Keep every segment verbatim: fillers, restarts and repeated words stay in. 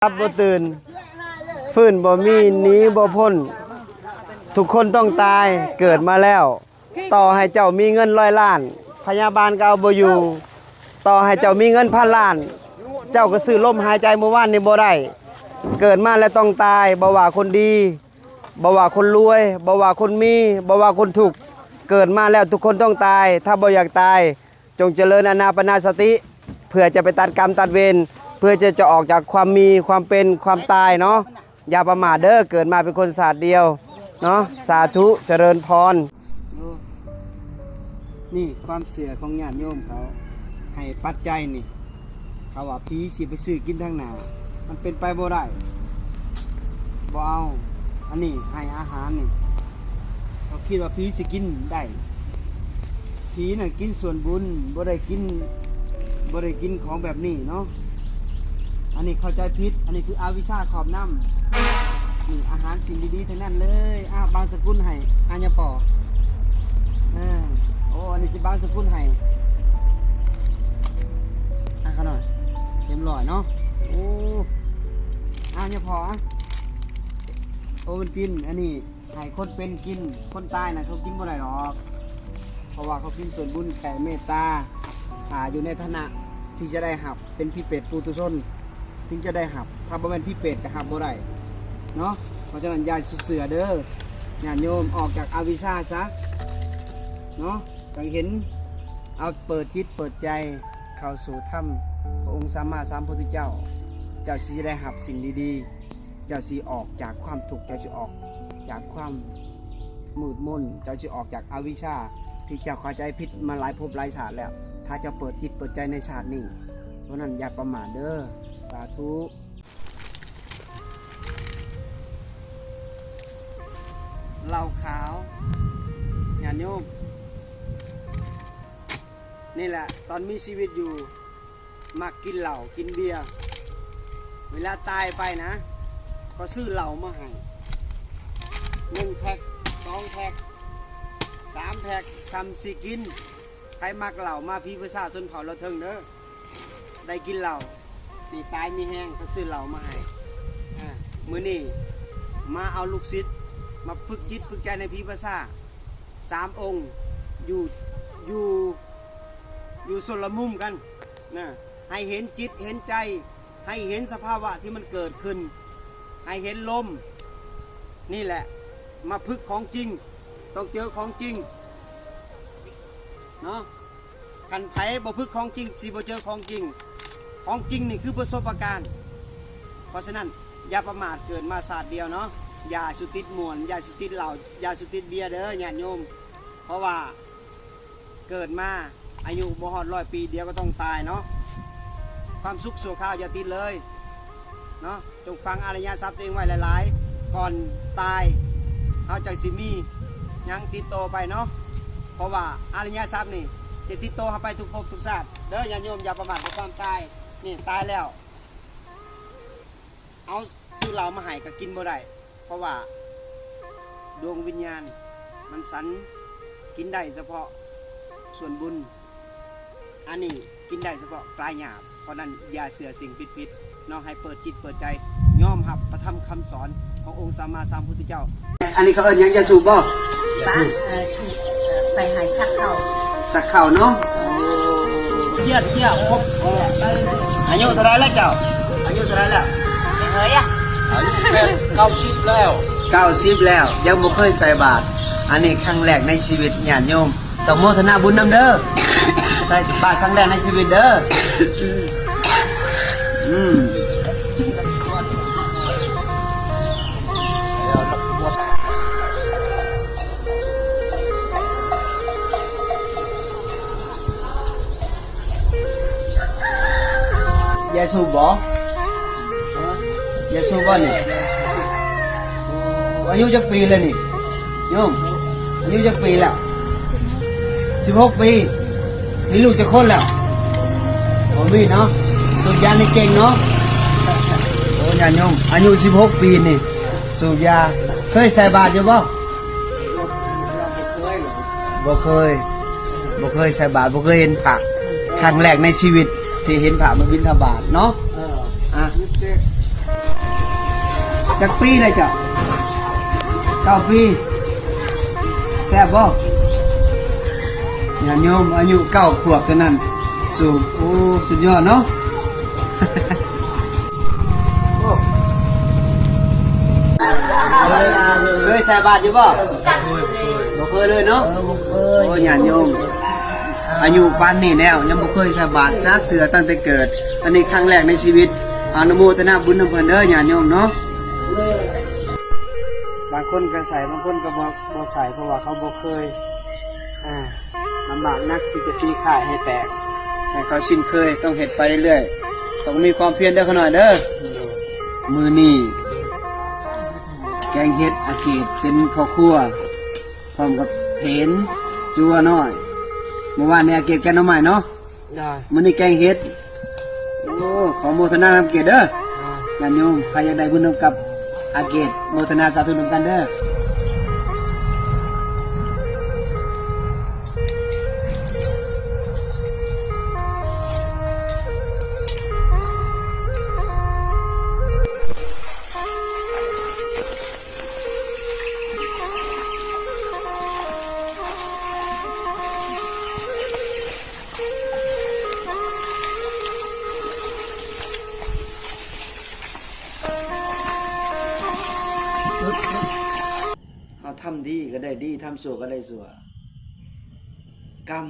หลับบ่ตื่น ฟื้นบ่มี หนีบ่พ้น ทุกคนต้องตาย เกิดมาแล้ว ต่อให้เจ้ามีเงินร้อยล้าน พยาบาลก็เอาบ่อยู่ ต่อให้เจ้ามีเงินพันล้าน เจ้าก็ซื้อลมหายใจมื้อวานนี้บ่ได้ เกิดมาแล้วต้องตาย บ่ว่าคนดี บ่ว่าคนรวย บ่ว่าคนมี บ่ว่าคนทุกข์ เกิดมาแล้วทุกคนต้องตาย ถ้าบ่อยากตาย จงเจริญอานาปานสติ เพื่อจะไปตัดกรรมตัดเวร เพื่อจะ จะออกจากความมี ความเป็น ความตายเนาะ อย่าประมาทเด้อ เกิดมาเป็นคนชาติเดียวเนาะ สาธุ เจริญพร โอ้ นี่ความเชื่อของญาติโยมเขา ให้ปัจจัยนี่ เขาว่าผีสิไปซื้อกินทางหน้า มันเป็นไปบ่ได้ บ่เอา อันนี้ให้อาหารนี่ เขาคิดว่าผีสิกินได้ ผีน่ะกินส่วนบุญ บ่ได้กิน บ่ได้กินของแบบนี้เนาะ อันนี้เข้าใจผิด อันนี้คืออวิชชาครอบงำ นี่อาหารสิ่งดีๆทั้งนั้นเลย อ่ะ บางสกุลให้ อ่ะ ยาปอ อ่า โอ้ อันนี้สิบางสกุลให้ อ่ะ ขะน้อย เต็มร้อยเนาะ โอ้ อ่ะ ยาปอ อ่ะ โอวัลติน อันนี้ให้คนเป็นกิน คนตายน่ะเขากินบ่ได้หรอก เพราะว่าเขากินส่วนบุญแผ่เมตตา อ่า อยู่ในฐานะที่จะได้รับ เป็นผีเปรตปุถุชน ถึงจะได้รับ ถ้าบ่แม่นผีเปรตก็รับบ่ได้เนาะ เพราะฉะนั้นอย่าเชื่อเด้อ ญาติโยม ออกจากอวิชชาซะเนาะ ต้องเห็น เอาเปิดจิตเปิดใจเข้าสู่ธรรม พระองค์สัมมาสัมพุทธเจ้า เจ้าสิได้รับสิ่งดีๆ เจ้าสิออกจากความทุกข์ เจ้าสิออกจากความมืดมน เจ้าสิออกจากอวิชชา ที่เจ้าเข้าใจผิดมาหลายภพหลายชาติแล้ว ถ้าเจ้าเปิดจิตเปิดใจในชาตินี้ เพราะนั้นอย่าประมาทเด้อ สาธุ เหล้าขาว ญาติโยม นี่แหละ ตอนมีชีวิตอยู่ มักกินเหล้ากินเบียร์ เวลาตายไปนะ ก็ซื้อเหล้ามาให้ หนึ่งแพ็ค สองแพ็ค สามแพ็ค ส่ำสิกิน ใครมักเหล้ามาพีประชาชนเผ่าละเทิงเด้อ ได้กินเหล้า นี่ตายมีแฮง เขาซื้อเหล้ามาให้ อ่า มื้อนี้มาเอาลูกศิษย์ มาฝึกจิตฝึกใจในพีประชา สามองค์ อยู่ อยู่ อยู่คนละมุมกันนะ ให้เห็นจิตเห็นใจ ให้เห็นสภาวะที่มันเกิดขึ้น ให้เห็นลม นี่แหละ มาฝึกของจริง ต้องเจอของจริง เนาะ คันไผบ่ฝึกของจริง สิบ่เจอของจริง ของจริงนี่คือประสบการณ์ เพราะฉะนั้นอย่าประมาท เกิดมาชาติเดียวเนาะ อย่าสุติดม่วน อย่าสุติดเหล้า อย่าสุติดเบียร์เด้อ ญาติโยม เพราะว่าเกิดมาอายุบ่ฮอดร้อยปี เดี๋ยวก็ต้องตายเนาะ ความสุขชั่วคราวอย่าติดเลย เนาะ จงฝังอริยทรัพย์ตัวเองไว้หลายๆ ก่อนตาย เฮาจั่งสิมีหยังติดตัวไปเนาะ เพราะว่าอริยทรัพย์นี่จะติดตัวเฮาไปทุกภพทุกชาติ เด้อ ญาติโยม อย่าประมาทต่อความตาย นี่ตายแล้ว เอาซื้อเหล้ามาให้ก็กินบ่ได้ เพราะว่าดวงวิญญาณมันสัน กินได้เฉพาะส่วนบุญ อันนี้กินได้เฉพาะปลายหยาบ เพราะนั้นอย่าเชื่อสิ่งผิดๆ เนาะ ให้เปิดจิตเปิดใจ ยอมรับพระธรรมคำสอนขององค์สัมมาสัมพุทธเจ้า อันนี้เขาเอิ้นหยัง ยาสูบบ่ บ้าน เอ่อ ที่ เอ่อ ไปหาชักเข้า ชักเข้าเนาะ เยี่ยมเยี่ยม ครบ อายุเท่าไหร่แล้วเจ้า อายุเท่าไหร่แล้ว เฮ้ยอะ อายุแปด เก้าสิบแล้ว เก้าสิบแล้ว ยังบ่เคยใส่บาตร อันนี้ครั้งแรกในชีวิต ญาติโยม ต้องโมทนาบุญนำเด้อ ใส่บาตรครั้งแรกในชีวิตเด้อ อืม ยาสูบบ่ ยาสูบบ่นี่ อายุจักปีแล้วนี่ โยม อายุจักปีแล้ว สิบหกปี มีลูกจักคนแล้ว บ่มีเนาะ สูบยานี่เก่งเนาะ โอ้ ญาติโยม อายุสิบหกปีนี่ สูบยา เคยใส่บาตรอยู่บ่ บ่เคย บ่เคยใส่บาตร บ่เคยเห็นพระ ครั้งแรกในชีวิตที่เห็นพระมาบิณฑบาตเนาะ เออ อ่ะ จักปีเลยเจ้า เก้าปี แซ่บบ่ ญาติโยม อายุเก้าขวบเท่านั้น สูบ โอ้ สุดยอดเนาะ โอ้ เคยใส่บาตรอยู่บ่ บ่เคยเลยเนาะ โอ้ ญาติโยม อายุปานนี้แล้ว ยังบ่เคยใส่บาตรจักเทื่อตั้งแต่เกิด อันนี้ครั้งแรกในชีวิต อนุโมทนาบุญนำเพิ่นเด้อ ญาติโยมเนาะ บางคนก็ใส่ บางคนก็บ่ บ่ใส่ เพราะว่าเขาบ่เคย อ่า ลำบากนักที่จะตีข่ายให้แตก ให้เขาชินเคย ต้องเฮ็ดไปเรื่อยๆ ต้องมีความเพียรเด้อขะน้อยเด้อ มื้อนี้ แกงเห็ด อาเกตเป็นพ่อครัว พร้อมกับเถน จั่วน้อย เมื่อวานนี้อาเกตแกงหน่อไม้เนาะ ได้ มื้อนี้แกงเห็ด โอ้ ขอโมทนานำเกตเด้อ อ่า ญาติโยม ใครอยากได้บุญนำกับอาเกต โมทนาสาธุนำกันเด้อ เฮาทำดีก็ได้ดี ทำชั่วก็ได้ชั่ว กรรม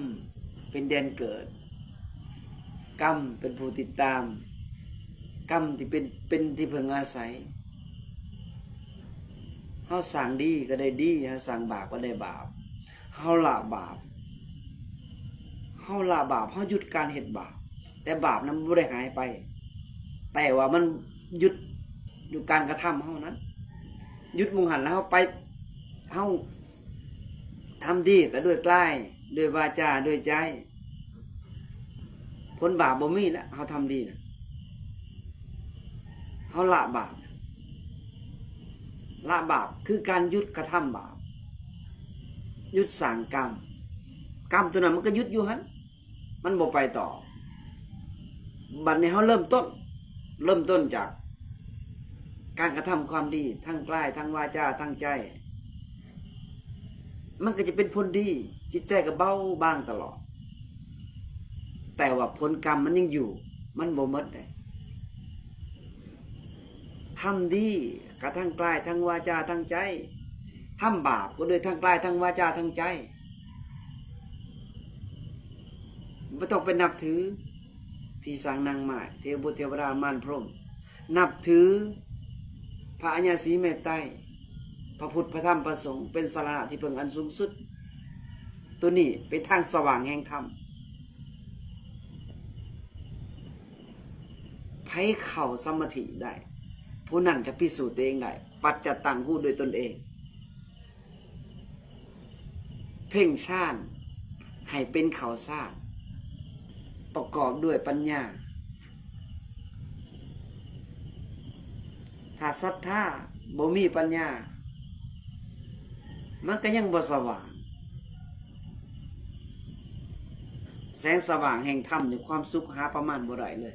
เป็นแดนเกิด กรรมเป็นผู้ติดตาม กรรมที่เป็น เป็นที่พึ่งอาศัย เฮาสร้างดีก็ได้ดี เฮาสร้างบาปก็ได้บาป เฮาละบาป เฮาละบาป เฮาหยุดการเฮ็ดบาป แต่บาปนั้นมันบ่ได้หายไป แต่ว่ามันหยุดอยู่การกระทำเฮานั้น หยุดหม่องหั้นแล้วเฮาไป เฮาทำดีก็ด้วยกาย ด้วยวาจา ด้วยใจ ผลบาปบ่มีแล้ว เฮาทำดีนะ เฮาละบาป ละบาปคือการหยุดกระทำบาป หยุดสร้างกรรม กรรมตัวนั้นมันก็หยุดอยู่หั้น มันบ่ไปต่อ บัดนี้เฮาเริ่มต้น เริ่มต้นจากการกระทำความดี ทั้งกาย ทั้งวาจา ทั้งใจ มันก็จะเป็นผลดี จิตใจก็เบาบางตลอด แต่ว่าผลกรรมมันยังอยู่ มันบ่หมดเด้ ทำดีก็ทั้งกาย ทั้งวาจา ทั้งใจ ทำบาปก็ด้วยทั้งกาย ทั้งวาจา ทั้งใจ บ่ต้องไปนับถือ ผีสางนางไม้ เทวบุตรเทวดามารพรหม นับถือพระอัญญาสีเมตไตร พระพุทธ พระธรรม พระสงฆ์ เป็นสรณะที่พึ่งอันสูงสุด ตัวนี้เป็นทางสว่างแห่งธรรม ไผเข้าสมาธิได้ ผู้นั้นจะพิสูจน์ตัวเองได้ ปัจจตัง ฮู้ด้วยตนเอง เพ่งฌานให้เป็นเข้าฌาน ประกอบด้วยปัญญา ถ้าศรัทธาบ่มีปัญญา มันก็ยังบ่สว่าง แสงสว่างแห่งธรรมนี่ความสุขหาประมาณบ่ได้เลย